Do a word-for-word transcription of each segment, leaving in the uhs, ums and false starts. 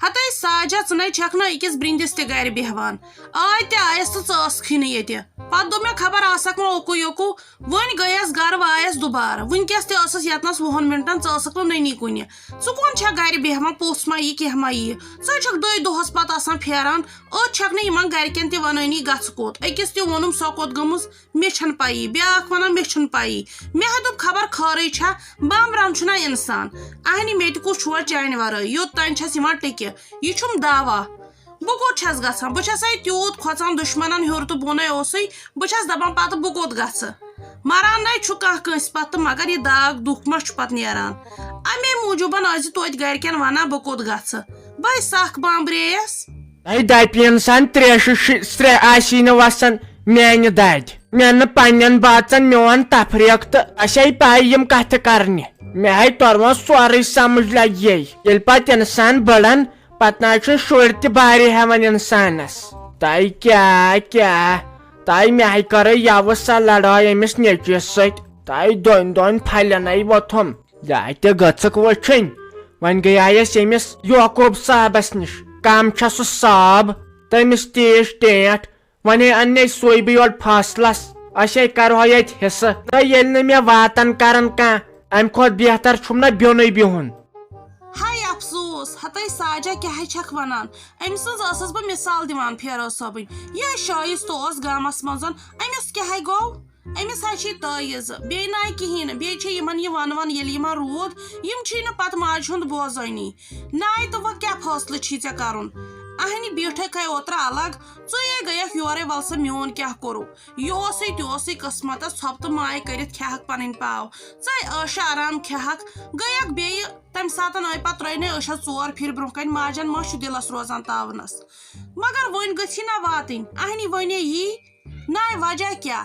ہتے ساجہ، ژٕ نے چھکھ نہ أکِس برندِس تہِ گرِ بیہوان۔ آے تہِ آیس تہٕ ژٕ ٲسکھٕے نہٕ ییٚتہِ۔ پتہٕ دوٚپ مےٚ، خبر آسکھ وۄنۍ اوکُے یوکُے۔ وۄنۍ گٔیس گرٕ، وایس دُبارٕ۔ وٕنکیٚس تہِ ٲسٕس ییٚتنس وُہن منٹن، ژٕ ٲسکھ نہٕ نٔنی کُنہِ۔ ژٕ کون چھکھ گرِ بیہوان، پوٚژھ ما یی، کینٛہہ ما یی؟ ژٕ ہے چھکھ دۄیہِ دۄہس پتہٕ آسان پھیران۔ أتھۍ چھکھ نہٕ یِمن گرِکٮ۪ن تہِ ونٲنی گژھٕ کوٚت۔ أکِس تہِ ووٚنُم، سۄ کوٚت گٔمٕژ؟ مےٚ چھَنہٕ پَیی، بیٛاکھ وَنان، مےٚ چھُنہٕ پَیی۔ مےٚ ہا دوٚپ، خبر خٲرٕے چھا، بامبران چھُنہ اِنسان۔ اہنہِ مےٚ تہِ کُس چھُ جانہِ وَرٲے، یوٚت تام چھَس یِوان ٹِکہِ۔ یہِ چھُم دعوا۔ بہٕ کوٚت چھَس گژھان؟ بہٕ چھَسَے تیوٗت کھۄژان، دُشمَنَن ہیوٚر تہٕ بۄنَے اوسُے۔ بہٕ چھَس دَپان، پَتہٕ بہٕ کوٚت گژھٕ؟ مَران نَے چھُ کانٛہہ کٲنٛسہِ پَتہٕ، مگر یہِ داغ دُکھ ما چھُ پَتہٕ نیران؟ اَمے موٗجوٗبَن ٲسۍ زِ توتہِ گَرِکٮ۪ن وَنان، بہٕ کوٚت گژھٕ؟ بَے سَکھ بامبرییَس۔ ہے، دَپہِ اِنسان، ترٛیشہِ شِ-، سرٛے آسی نہٕ وَسان میٛانہِ دادِ۔ مےٚ نہٕ پنٛنٮ۪ن بٲژن میون تفریق تہٕ اَسے پَے یِم کَتھٕ کَرنہِ۔ مےٚ ہے توٚر وۄنۍ سورُے سمجھ لگہِ یے۔ ییٚلہِ پتہٕ اِنسان بٔڑن، پتہٕ نہ حظ چھُنہٕ شُرۍ تہِ بارِ ہٮ۪وان اِنسانس۔ تۄہہِ کیٛاہ، کیٛاہ؟ تۄہہِ مےٚ ہے کٔرٕے یَوٕ سۄ لڑٲے أمِس نیٚچوِس سۭتۍ۔ تۄہہِ دۄن دۄن پھلٮ۪ن ہے ووٚتھُم۔ یا تہِ گٔژھٕکھ وٕچھِنۍ۔ وۄنۍ گٔیایس ییٚمِس یعقوب صٲبس نِش۔ کم چھا سُہ صٲب؟ تٔمِس تیش ٹینٹھ۔ وۄنۍ اَننے سُے بہٕ یورٕ فٲصلس۔ أسے کرہو ییٚتہِ حصہٕ۔ تہٕ ییٚلہِ نہٕ مےٚ واتن کرن کانٛہہ، امہِ کھۄتہٕ بہتر چھُم نہ بیوٚنُے بِہُن۔ ہاے افسوس، ہتے ساجہ کیٛاہ چھکھ ونان؟ أمۍ سٕنٛز ٲسٕس بہٕ مثال دِوان پھیرو صٲبٕنۍ۔ یہِ شایستہٕ اوس گامس منٛز، أمِس کیٛاہ گوٚو؟ أمِس حظ چھِ یہِ تٲیٖز، بیٚیہِ نہ کِہیٖنۍ نہٕ، بیٚیہِ چھِ یِمن یہِ وَنہٕ وَنہٕ، ییٚلہِ یِمن روٗد، یِم چھِی نہٕ پتہٕ ماجہِ ہُنٛد بوزٲنی۔ ناے تہٕ وۄنۍ کیٛاہ فٲصلہٕ چھی ژےٚ کَرُن؟ اہنہِ بیٖٹھے کھے اوترٕ الگ، ژٕے گٔیَکھ یورے، وَل سا میون کیٛاہ کوٚرُو؟ یہِ اوسُے تہِ اوسُے قٕسمتس، ژھۄپہٕ تہٕ ماے کٔرِتھ کھیٚہَکھ پنٕنۍ پاو۔ ژٕے عٲشہ آرام کھیٚہَکھ، گٔیَکھ بیٚیہِ۔ تَمہِ ساتَن آے پَتہٕ ترٛٲے نے عٲشہ ژور پھِرِ برونٛہہ کَنہِ، ماجن ما چھُ دِلس روزان تاونس؟ مگر وۄنۍ گٔژھی نہ واتٕنۍ، اہنہِ وۄنۍ یی۔ ناے وجہ کیٛاہ؟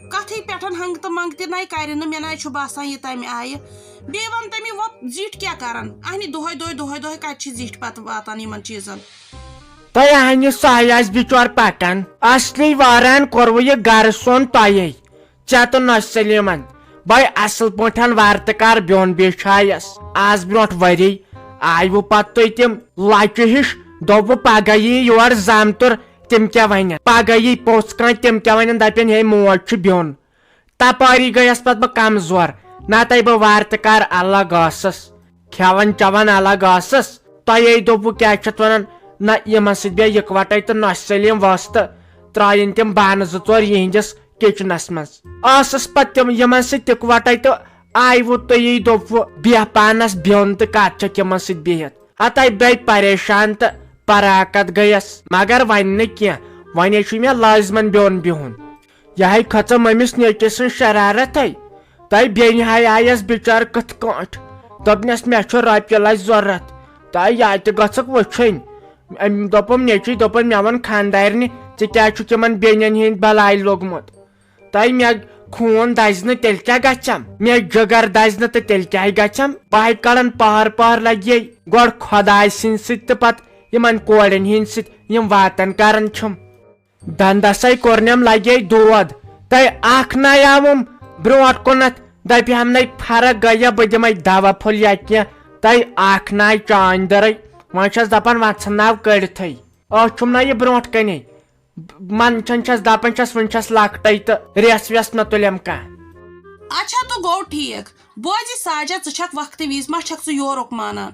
کتھٕے پٮ۪ٹھ ہنٛگتہٕ منٛگتہِ نَے کرِ نہٕ، مےٚ نَے چھُ باسان یہِ تَمہِ آیہِ۔ بیٚیہِ وَن تہٕ مےٚ، وۄپ زِٹھۍ کیٛاہ کرن؟ اہنہِ دۄہے دۄہے، دۄہے دۄہے کتہِ چھِ زِٹھۍ پتہٕ واتان یِمن چیٖزن؟ تۄہہِ اہنہِ ساے آسہِ بِچور پکان، اصلی واران کوٚروٕ یہِ گرٕ سون تۄہے، ژےٚ تہٕ نۄشہِ سلیمن۔ بے اصل پٲٹھۍ وارٕ تہٕ کار بیوٚن بیچھایس۔ از برونٛٹھ ؤری آیوٕ پتہٕ تُہۍ تِم لچہِ ہِش، دوٚپوٕ پگاہ یی یور زامتُر، تِم کیٛاہ ونن؟ پگاہ یی پوٚژھ کانٛہہ، تِم کیٛاہ ونن؟ دپن، ہے موج چھِ بیوٚن۔ تپٲری گٔیس پتہٕ بہٕ کمزور، نتہٕ بہٕ وارٕ تہٕ کار الگ ٲسٕس، کھٮ۪وان چٮ۪وان الگ ٲسٕس۔ تۄہے دوٚپوٕ کیٛاہ چھِ اتھ ونان، نہ یِمن سۭتۍ بیٚہہ یکوٹے تہٕ نۄشہِ سلیٖم ؤژھ تہٕ ترٛٲیِن تِم بانہٕ زٕ ژور یِہنٛدِس کچنس منٛز۔ ٲسٕس پتہٕ تِم یِمن سۭتۍ یکوٹے تہٕ آیوٕ تُہی دوٚپوٕ بیٚہہ پانس بیوٚن تہٕ کتھ چھکھ یِمن سۭتۍ بِہِتھ۔ ہتے بیٚیہِ پریشان تہٕ پراکت گٔیس، مگر ونہِ نہٕ کینٛہہ، ونے چھُ مےٚ لٲزمن بیوٚن بِہُن۔ یہے کھٔژٕم أمِس نیٚچوِ سٕنٛز شرارتھے۔ تہٕ بیٚنہِ ہاے آیس بِچار کِتھ کٲٹھۍ۔ دوٚپنس، مےٚ چھُ رۄپیہِ لچھ ضروٗرت۔ تہٕ یا تہِ گٔژھٕکھ وٕچھِنۍ۔ أمۍ دوٚپُم، نیٚچوِ دوٚپُن، مےٚ ووٚن خانٛدارنہِ، ژٕ کیٛازِ چھُکھ یِمن بیٚنٮ۪ن ہِنٛدۍ بلاے لوٚگمُت؟ تہٕ مےٚ خوٗن دزِ نہٕ تیٚلہِ کیٛاہ گژھٮ۪م؟ مےٚ جگر دزِ نہٕ تہٕ تیٚلہِ کیٛاہ گژھٮ۪م؟ بہٕ ہے کڑن پہر پہر لگے گۄڈٕ خۄداے سٕنٛدِ سۭتۍ تہٕ پتہٕ یِمن کورٮ۪ن ہِنٛدِ سۭتۍ، یِم واتن کران چھِم۔ دندسے کوٚرنم لگے دود۔ تہٕ اکھ ناے آوُم برونٛٹھ کُنتھ، دپہِ ہم نے فرق گٔیہ، بہٕ دِمے دوا پھوٚل یا کینٛہہ۔ تہٕ اکھ ناے چانۍ دٔرٕے۔ وۄنۍ چھس دپان، وۄنۍ ژھٕنناو کٔڑتھٕے۔ أتھۍ چھُم نہ یہِ برونٛٹھ کنے۔ منٛدچھان چھس، دپان چھس، وُنہِ چھس لۄکٹے تہٕ ریس ویس مہ تُلٮ۪م کانٛہہ۔ اچھا، تہٕ گوٚو ٹھیٖک۔ بوزِ ساجہ، ژٕ چھکھ وقتہٕ وِزِ ما چھکھ ژٕ یورُک مانان؟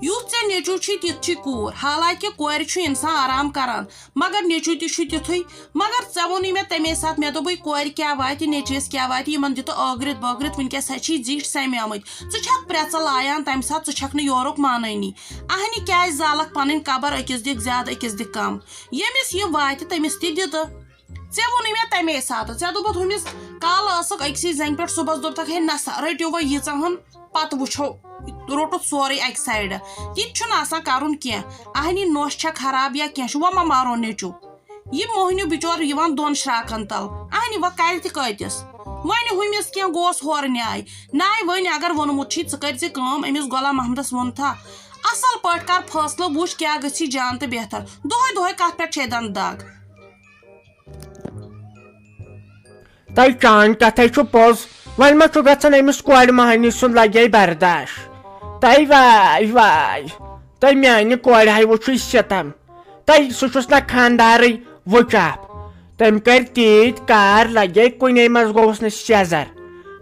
یُتھ ژےٚ نیٚچوٗ چھُے، تیُتھ چھُے کوٗر۔ حالانکہِ کورِ چھُ اِنسان آرام کران، مگر نیٚچوٗ تہِ چھُ تیُتھُے۔ مگر ژےٚ ووٚنُے مےٚ تَمے ساتہٕ، مےٚ دوٚپُے، کورِ کیٛاہ واتہِ، نیٚچوِس کیٛاہ واتہِ، یِمن دِتہٕ ٲگرِتھ بٲگرِتھ، وٕنکیٚس ہا چھِی زِٹھۍ سَمیمٕتۍ۔ ژٕ چھکھ پرٛٮ۪ژٕ لایان تَمہِ ساتہٕ، ژٕ چھکھ نہٕ یورُک مانٲنی۔ اہنہِ کیٛازِ زالکھ پنٕنۍ قبر، أکِس دِکھ زیادٕ، أکِس دِکھ کم؟ ییٚمِس یہِ واتہِ، تٔمِس تہِ دِتہٕ۔ ژےٚ ووٚنُے مےٚ تَمے ساتہٕ، ژےٚ دوٚپُتھ ہُمِس کالہٕ ٲسٕکھ أکسٕے زنٛگہِ پٮ۪ٹھ، صُبحس دوٚپتکھ، ہے نسا، رٔٹِو وۄنۍ ییٖژاہ ہن، پتہٕ وٕچھو، روٚٹُتھ سورُے اَکہِ سایڈٕ۔ تہِ تہِ چھُنہٕ آسان کرُن کینٛہہ۔ اہنہِ نۄش چھےٚ خراب یا کینٛہہ چھُ، وۄنۍ ما مارو نیٚچوٗ؟ یہِ موہنیوٗ بِچور یِوان دۄن شراکن تل، اہنہِ وۄنۍ کرِ تہِ کٲتِس؟ وۄنۍ ہُمِس کینٛہہ گوس ہورٕ نیٛاے، ناے وۄنۍ اگر ووٚنمُت چھُے، ژٕ کٔرۍ زِ کٲم، أمِس غلام محمدس ووٚن تھا، اصل پٲٹھۍ کر فٲصلہٕ، وٕچھ کیٛاہ گژھی جان تہٕ بہتر، دۄہے دۄہے کتھ پٮ۪ٹھ چھے دنٛدٕ دگ؟ تۄہہِ چانۍ کتھے چھُ پوٚز۔ وۄنۍ ما چھُ گژھان أمِس کورِ مہنی سُنٛد لگے برداش؟ تۄہہِ واے واے۔ تہٕ میانہِ کورِ ہاے وُچھُے ستم۔ تہٕ سُہ چھُس نہ خاندارٕے وُچاپ۔ تٔمۍ کٔرۍ تیٖتۍ کار، لگے کُنے منٛز گوٚوُس نہٕ سیزر۔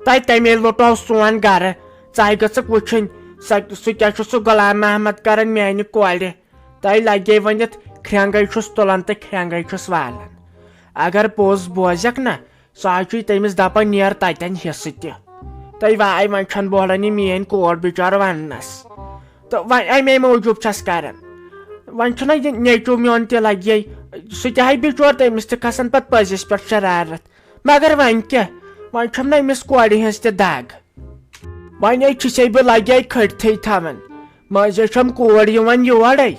تہٕ تَمے لُٹو سون گرٕ۔ ژٕ ہاے گٔژھکھ وُچھِنۍ، سۄ، سُہ کیٛاہ چھُ سُہ غلام محمد کران میانہِ کورِ۔ تہٕ لگے ؤنِتھ، کھرٛٮ۪نٛگے چھُس تُلان تہٕ کھرٛٮ۪نٛگے چھُس والان۔ اگر پوٚز بوزکھ نہ، سُہ حظ چھُے تٔمِس دَپان، "نیر تَتٮ۪ن حصہٕ تہِ۔" تہٕ واے، وۄنۍ چھَنہٕ بوہلان یہِ میٛٲنۍ کوٗر بِچٲر وَننَس۔ تہٕ وۄنۍ اَمے موٗجوٗب چھَس کَران۔ وۄنۍ چھُنہ یہِ نیٚچوٗ میون تہِ لَگہِ، سُہ تہِ ہاے بِچور، تٔمِس تہِ کھَسان پَتہٕ پٔزِس پٮ۪ٹھ شرارت۔ مگر وۄنۍ کیٛاہ؟ وۄنۍ چھَم نہ أمِس کورِ ہٕنٛز تہِ دَگ۔ وۄنۍ ہے چھُسے بہٕ لَگے کھٔٹتھٕے تھاوان۔ مٔنٛزۍ چھَم کور یِوان یورَے۔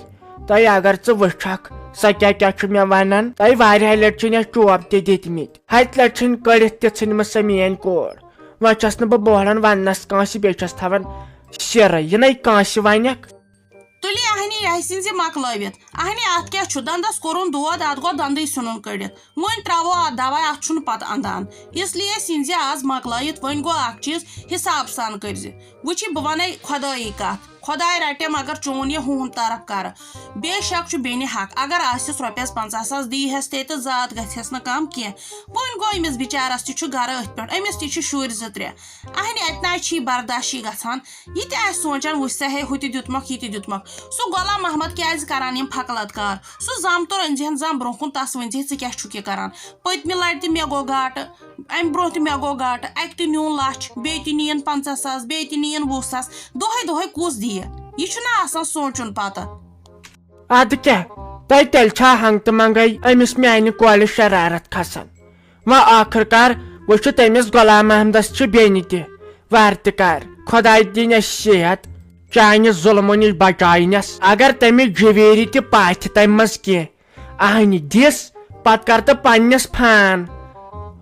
تہٕ اگر ژٕ وٕچھکھ، سۄ کیٛاہ کیٛاہ چھُ مےٚ وَنان۔ تہٕ واریاہ لَٹہِ چھِنۍ اَسہِ چوب تہِ دِتمٕتۍ۔ ہَتہِ لَٹہِ چھِنۍ کٔڑِتھ تہِ ژھٕنمٕژ سۄ میٛٲنۍ کور۔ وۄنۍ چھَس نہٕ بہٕ بوہلان وَننَس کٲنٛسہِ، بیٚیہِ چھَس تھاوان سِرٕے۔ یہِ نَے کٲنٛسہِ وَنٮ۪کھ۔ تُلہِ اہنہِ یہِ سِنزِ مۄکلٲوِتھ۔ اہنہِ، اَتھ کیٛاہ چھُ؟ دَنٛدَس کوٚرُن دود، اَتھ گوٚو دَنٛدٕے ژھٕنُن کٔڑِتھ۔ وۄنۍ ترٛاوو اَتھ دَوا، اَتھ چھُنہٕ پَتہٕ اَنٛدان۔ اس لیے سِنزِ آز مۄکلٲیِتھ، وۄنۍ گوٚو اَکھ چیٖز، حِساب سان کٔرۍزِ۔ وٕچھِ، بہٕ وَنَے خۄدٲیی کَتھ، خۄداے رَٹٮ۪م اگر چون یہِ ہُہُنٛد طرف کَرٕ۔ بے شک چھُ بیٚنہِ حق، اگر آسٮ۪س رۄپیَس پنٛژاہ ساس، دیٖہٮ۪س تہِ تہٕ زاتھ گژھٮ۪س نہٕ کَم کینٛہہ۔ وۄنۍ گوٚو أمِس بِچارَس تہِ چھُ گَرٕ أتھۍ پٮ۪ٹھ، أمِس تہِ چھِ شُرۍ زٕ ترٛےٚ۔ اہنہِ، اَتہِ نہ حظ چھِ یہِ برداشی گژھان۔ یہِ تہِ آسہِ سونٛچان، وٕچھ سا ہے، ہُہ تہِ دیُتمَکھ، یہِ تہِ دیُتمَکھ۔ سُہ غلام محمد کیٛازِ کران یِم پھکلت کار؟ سُہ زامتُر أنزِہن زام برونٛہہ کُن، تَس ؤنزِہے، ژٕ کیٛاہ چھُکھ یہِ کران؟ پٔتمہِ لٹہِ تہِ مےٚ گوٚو گاٹہٕ، اَمہِ برونٛہہ تہِ مےٚ گوٚو گاٹہٕ، اَکہِ تہِ نیوٗن لَچھ، بیٚیہِ تہِ نِیَن پنٛژاہ ساس، بیٚیہِ تہِ نِیَن وُہ ساس، دۄہَے دۄہَے کُس دِیہِ؟ یہِ چھُنہ آسان سونٛچُن پَتہٕ۔ اَدٕ کیٛاہ؟ تۄہہِ تیٚلہِ چھا ہنٛگتہٕ منٛگَے أمِس میٛانہِ کۄلہِ شرارت کھسان؟ وۄنۍ ٲخٕر کار وٕچھِ تٔمِس غلام محمدس چھِ بیٚنہِ تہِ وارٕ تہِ کار۔ خۄداے دِنٮ۪س صحت، چانہِ ظُلمہٕ نِش بچاینٮ۪س۔ اگر تٔمِس جویری تہِ پاتھِ تَمہِ منٛز کینٛہہ، اہنہِ دِس، پتہٕ کر تہٕ پننِس فان۔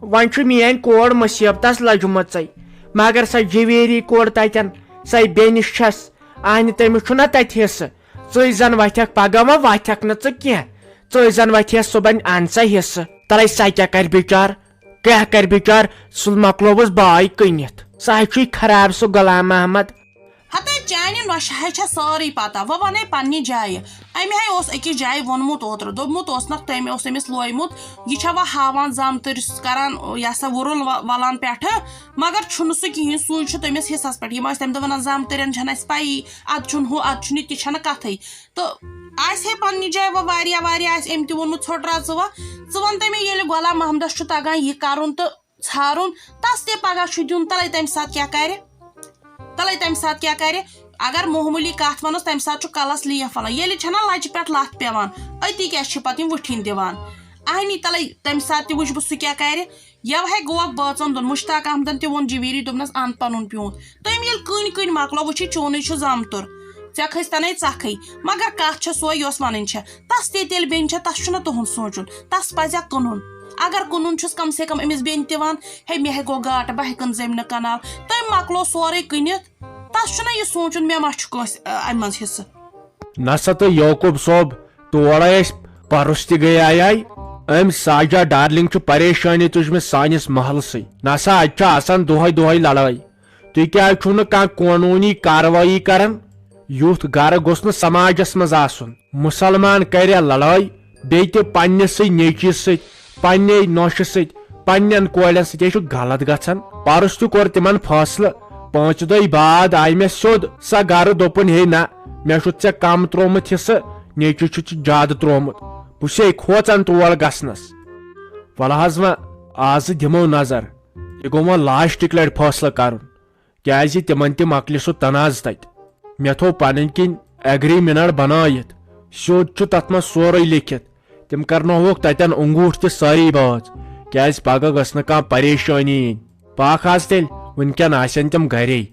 وۄنۍ چھُ میٲنۍ کور مُصیبتس لٔجمٕژے، مگر سۄ جویری کور تتٮ۪ن، سۄے بیٚنہِ چھس، اہنہِ تٔمِس چھُنہ تتہِ حصہٕ۔ ژٕے زن وتھکھ پگاہ، وۄنۍ وتھکھ نہٕ ژٕ کینٛہہ۔ ژٕے زن وتھس صُبحن، ان سا حصہٕ۔ تلے سۄ کیٛاہ کرِ بِچار؟ کیٛاہ کرِ بِچار؟ سُہ مۄکلووُس باے کٕنِتھ۔ سُہ ہا چھُے خراب، سُہ غلام محمد۔ ہتے چانہِ نۄشہِ ہاے چھےٚ سٲرٕے پتہ۔ وۄنۍ ونے پننہِ جایہِ۔ أمۍ ہاے اوس أکِس جایہِ ووٚنمُت اوترٕ، دوٚپمُت اوسنکھ، تٔمۍ اوس أمِس لویمُت، یہِ چھےٚ وۄنۍ ہاوان زامتٕرۍ کران، یہِ ہسا وُرُل و-، ولان پٮ۪ٹھٕ، مگر چھُنہٕ سُہ کِہیٖنۍ۔ سُے چھُ تٔمِس حصس پٮ۪ٹھ۔ یِم ٲسۍ تَمہِ دۄہ وَنان، زامتٕرٮ۪ن چھَنہٕ اَسہِ پَیی، اَدٕ چھُنہٕ ہُہ، اَدٕ چھُنہٕ یہِ، تہِ چھَنہٕ کَتھٕے۔ تہٕ آسہِ ہے پننہِ جایہِ وۄنۍ واریاہ، واریاہ آسہِ أمۍ تہِ ووٚنمُت، ژھوٚٹ رَژٕ وۄنۍ۔ ژٕ وَن تہٕ مےٚ، ییٚلہِ غلام محمدَس چھُ تَگان یہِ کَرُن تہٕ ژھارُن، تَس تہِ پَگاہ چھُ دیُن، تَلَے تَمہِ ساتہٕ کیٛاہ کَرِ؟ تَلَے تَمہِ ساتہٕ کیٛاہ کَرِ؟ اگر معموٗلی کَتھ وَنُس، تَمہِ ساتہٕ چھُ کَلَس لیف وَلان۔ ییٚلہِ چھَنہ لَچہِ پٮ۪ٹھ لَتھ پٮ۪وان، أتی کیٛاہ چھِ پَتہٕ یِم وٕٹھِنۍ دِوان؟ اَہنی، تَلَے تَمہِ ساتہٕ تہِ وٕچھ بہٕ سُہ کیٛاہ کَرِ۔ یَوہَے گوٚوکھ بٲژَن دۄن۔ مُشتاق احمدَن تہِ ووٚن جِویٖری، دوٚپنَس، "اَن پَنُن پیوٗنٛت۔" تٔمۍ ییٚلہِ کٕنۍ کٕنۍ مۄکلو، وٕچھِی، چونُے چھُ زامتُر، ژےٚ کھٔسۍ تَنے ژَکھٕے۔ مگر کَتھ چھےٚ سۄے، یۄس وَنٕنۍ چھےٚ۔ تَس تہِ تیٚلہِ بیٚنہِ چھےٚ، تَس چھُنہ تُہُنٛد سونٛچُن، تَس پَزِ ہا کٕنُن۔ اگر کٕنُن چھُس، کم سے کم أمِس بیٚنہِ تہِ وَن، "ہے، مےٚ ہے گوٚو گاٹہٕ، بہٕ ہے کٕنہٕ زٔمیٖنہٕ کَنال۔" تٔمۍ مۄکلو سورُے کٕنِتھ، تَس چھُنہ یہِ سونٛچُن، مےٚ ما چھُ کٲنٛسہِ، اَ، اَمہِ منٛز حصہٕ۔ نسا تہٕ یعقوب صٲب، تورے أسۍ پرُس تہِ گٔیایے۔ أمۍ ساجا ڈارلنگ چھُ پریشٲنی تُجمٕژ سٲنِس محلسٕے۔ نسا، اتہِ چھِ آسان دۄہے دۄہے لڑٲے۔ تُہۍ کیازِ چھِو نہٕ کانٛہہ قونوٗنی کاروٲیی کران؟ یُتھ گرٕ گوٚژھ نہٕ سماجس منٛز آسُن۔ مُسلمان کرِ لڑٲے، بیٚیہِ تہِ پننِسٕے نیٚچوِس سۭتۍ۔ پننے نوشہِ سۭتۍ، پننٮ۪ن کورٮ۪ن سۭتۍ، یہِ چھُ غلط گژھان۔ پرُس تہِ کوٚر تِمن فٲصلہٕ۔ پانٛژِ دۄہہِ بعد آیہِ مےٚ سیوٚد سۄ گرٕ، دوٚپُن، "ہے نہ، مےٚ چھُتھ ژےٚ کم تروومُت حصہٕ، نیٚچوِس چھُتھ ژےٚ زیادٕ تروومُت۔" بہٕ چھُسے کھوژان تور گژھنس۔ وَلہٕ حظ وۄنۍ آزٕ دِمو نظر۔ یہِ گوٚو وۄنۍ لاسٹٕکۍ لٹہِ فٲصلہٕ کرُن۔ کیازِ تِمن تہِ مۄکلہِ سُہ تنازٕ تتہِ۔ مےٚ تھوو پنٕنۍ کِنۍ ایگریمنٹ بنٲیِتھ۔ سیوٚد چھُ تتھ منٛز سورُے لیکھِتھ۔ تِم کرناوہوکھ تتٮ۪ن انگوٗٹھ تہِ سٲری بٲژ۔ کیازِ پگاہ گٔژھ نہٕ کانٛہہ پریشٲنی یِنۍ۔ پکھ حظ تیٚلہِ، وٕنکٮ۪ن آسن تِم گرے۔